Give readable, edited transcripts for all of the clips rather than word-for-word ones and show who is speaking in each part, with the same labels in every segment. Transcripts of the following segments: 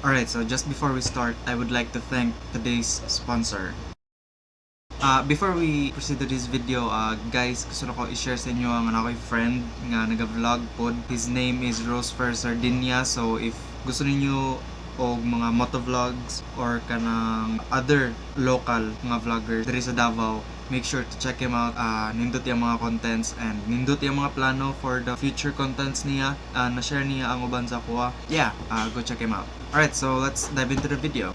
Speaker 1: Alright, so just before we start, I would like to thank today's sponsor. Before we proceed to this video, guys, gusto na ko i-share sa inyo ang ako'y friend nga naga-vlog pod. His name is Rosfer Sardinia. So if gusto ninyo og mga motovlogs or kanang other local nga vlogger diri sa Davao, make sure to check him out. Nindot yung mga contents and nindot yung mga plano for the future contents niya. Na-share niya ang uban sa kuha. Yeah, go check him out. Alright, so let's dive into the video.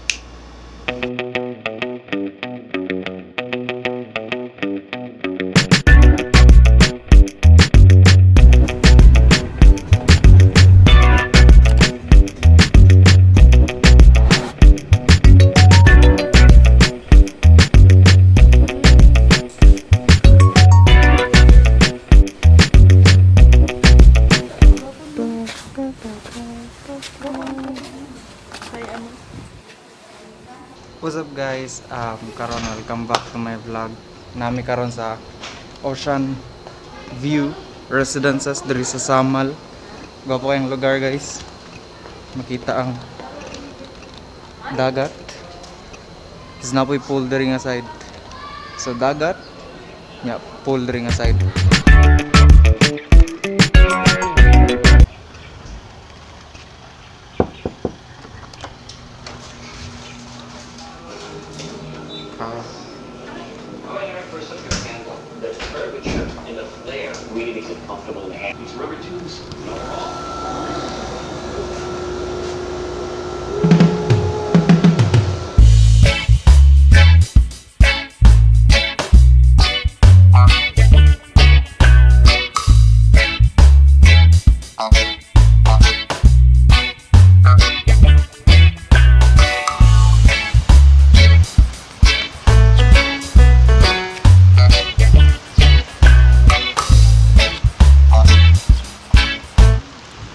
Speaker 1: What's up, guys? Karon, welcome back to my vlog. Nami karon sa Ocean View Residences diri sa Samal. Gwapo kayong lugar, guys. Makita ang dagat. Is naa poy pool diri nga side. So dagat, nya pool diri nga side. Ah.
Speaker 2: First up, your handle. The curvature and the flare really makes it comfortable in the hand. These rubber tubes, no wrong.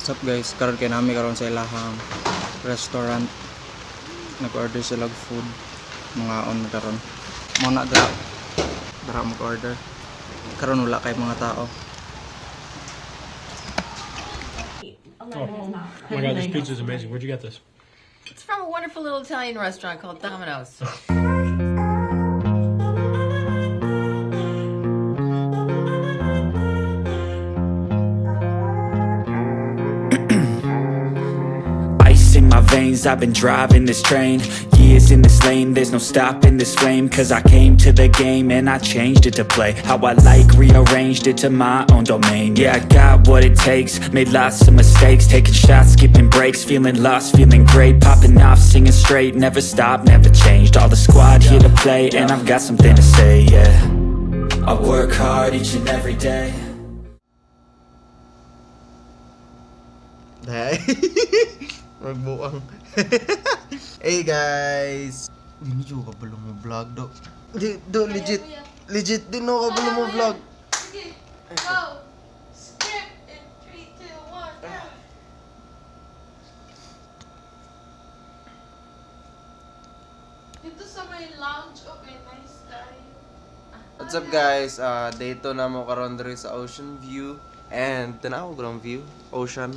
Speaker 1: What's up, guys? Karon kay nami karon sa ilahang restaurant. Nag-order sila og food. Mga on karon. Mo na dara. Dara mag-order. Karon wala kay mga tao.
Speaker 3: Oh my God, this pizza is amazing. Where'd you get this?
Speaker 4: It's from a wonderful little Italian restaurant called Domino's.
Speaker 5: Ice in my veins, I've been driving this train. Years in this lane, there's no stopping this flame. 'Cause I came to the game and I changed it to play how I like, rearranged it to my own domain. Yeah, I got what it takes, made lots of mistakes. Taking shots, skipping breaks, feeling lost, feeling great. Popping off, singing straight, never stopped, never changed. All the squad here to play, and I've got something to say, yeah. I work hard each and every day.
Speaker 1: Hey. Magbuang. Hey guys. Hindi ka kabalo mo vlog do. Di do legit. Legit din no kabalo mo vlog.
Speaker 6: Sige, go! Script in 3, 2, 1, go! Dito sa may lounge, okay, nice tayo.
Speaker 1: What's up, guys? Day 2 na mo karon diri sa Ocean View and tanaw ko ang view, ocean.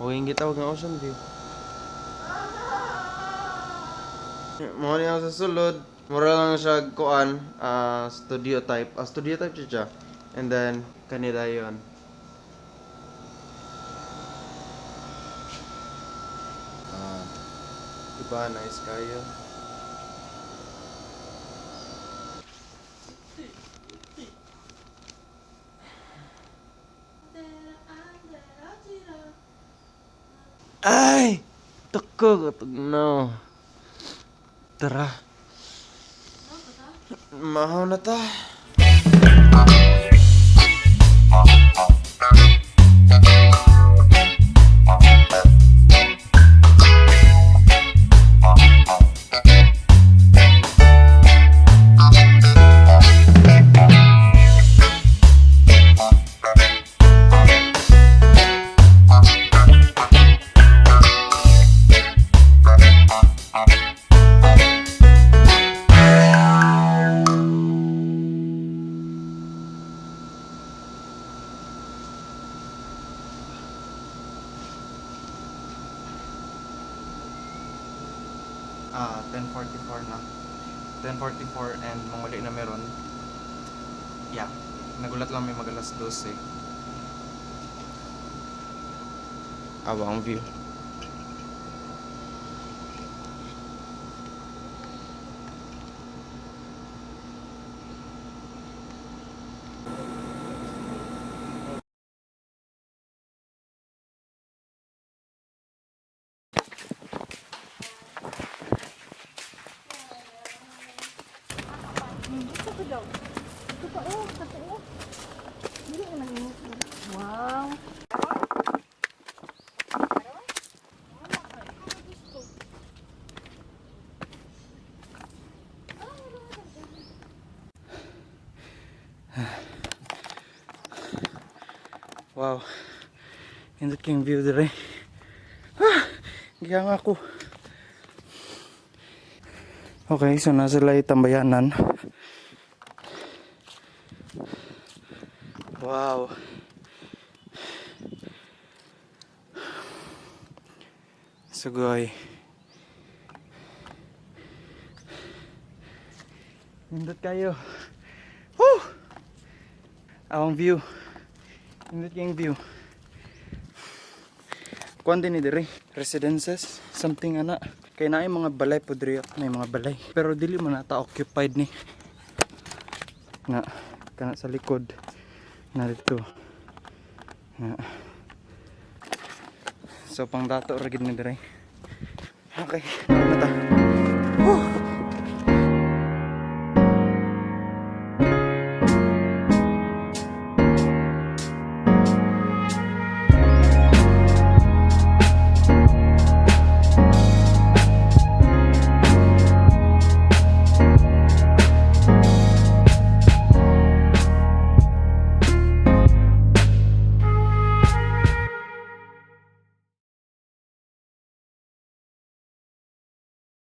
Speaker 1: Okay gitawag nga Ocean View. Mo ni ako sa sulod. Mura lang siya kuan, studio type. Studio type siya. And then kanila yon. Ah, diba nice kayo? Ay! Tuko, no. Tara. Mahaw na ta. 10:44 na. 10:44 and manguli na meron. Yeah. Nagulat lang may mag alas 12. Awa ang view. Wow. Indot kayong view dire. Ah, giyang ako. Okay, so nasa lay tambayanan. Wow. Sugoi. Nindot kayo. Woo! Ang view. Nindot kayong view. Kuan din ni diri. Residences, something ana. Kay naay mga balay po diri, may mga balay. Pero dili man ata occupied ni. Na kana sa likod na dito. Na. So pang dato ra gid ni diri. Okay, na ta.